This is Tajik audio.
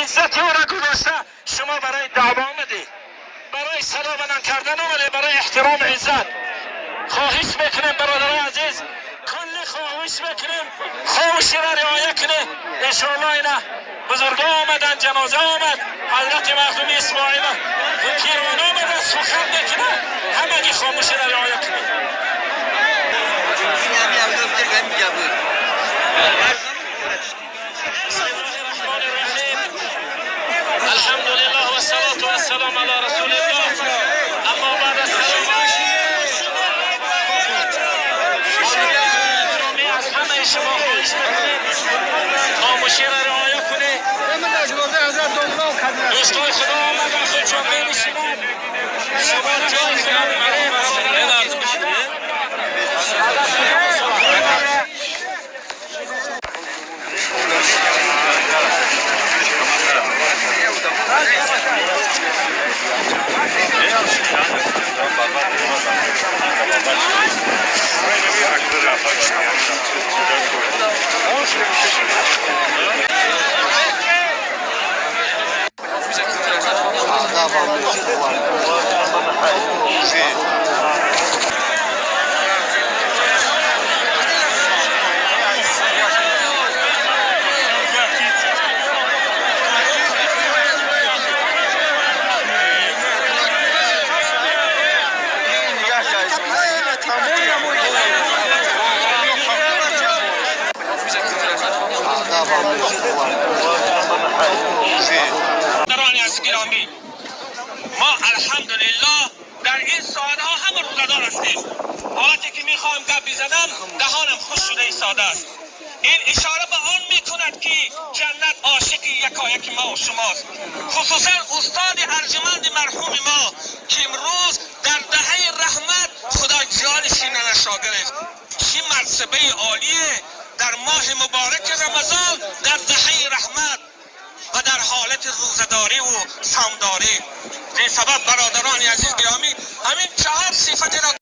Иззати ӯро гузошта, шумо барои даъво омадед, барои садо баланд кардан омадед, барои эҳтирому иззат. Хоҳиш мекунем, бародарои азиз, кулли хоҳиш мекунем, хомӯширо риоя кунед. Иншоалло, ина бузургон омаданд, ҷаноза омад, ҳазрати махдуми Исмоила пирон омаданд, сухан мекунад. Ҳамагӣ хомӯширо риоя кунед. بسم الله الرحمن الرحيم، الحمد لله والصلاة والسلام على رسول الله، اما بعد، السلام علیکم. از همه شما خواهش میکنیم خاموشی را رعایت کنید. دوستای خدا آمدن، خودشون می نشینند، شما جای خدا میگیرید. برادران عزیز. برادران از گرامی، ما الحمدلله در این ساعتها همه روزه‌دار هستیم. حالتی که میخواهم گپ بزنم، دهانم خشک شده ایستاده است. این اشاره به آن میکند که جنت عاشق یکایک ما و شماست، خصوصا استاد ارجمند مرحوم ما که امروز در دهه رحمت خدا جان شیننش را گرفت. چه مرتبه عالیه، در ماه مبارک رمضان، در دهه رحمت و در حالت روزه‌داری و صوم‌داری. این سبب برادران عزیز گرامی، همین چهار صفت را